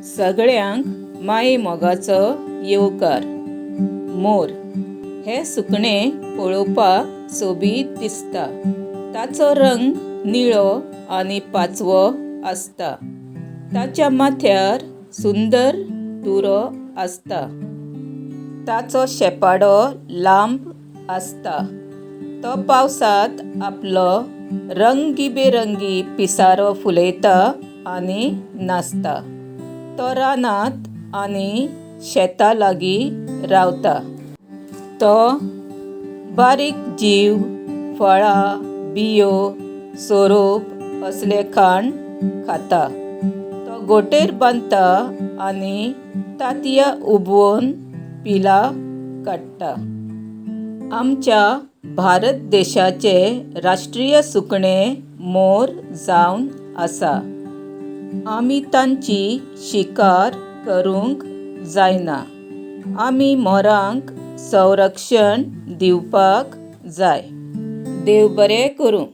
सगळ्यांक माये मोगाचो येवकार. मोर हें सुकणें पळोवपाक सोबीत दिसता. ताचो रंग निळो आनी पाचवो आसता. ताच्या माथ्यार सुंदर तुरो आसता. ताचो शेंपाडो लांब आसता. तो पावसांत आपलो रंगीबेरंगी पिसारो फुलयता आनी नाचता. तो रानांत आनी शेता लागीं रावता. तो बारीक जीव, फळां, बियो, सोरोप असलें खाण खाता. तो घोंटेर बांदता आनी तांतयां उबोवन पिलां काडटा. आमच्या भारत देशाचें राष्ट्रीय सुकणें मोर जावन आसा. आमी तांची शिकार करूंक जायना. आमी मोरांक संरक्षण दिवपाक जाय. देव बरें करूं.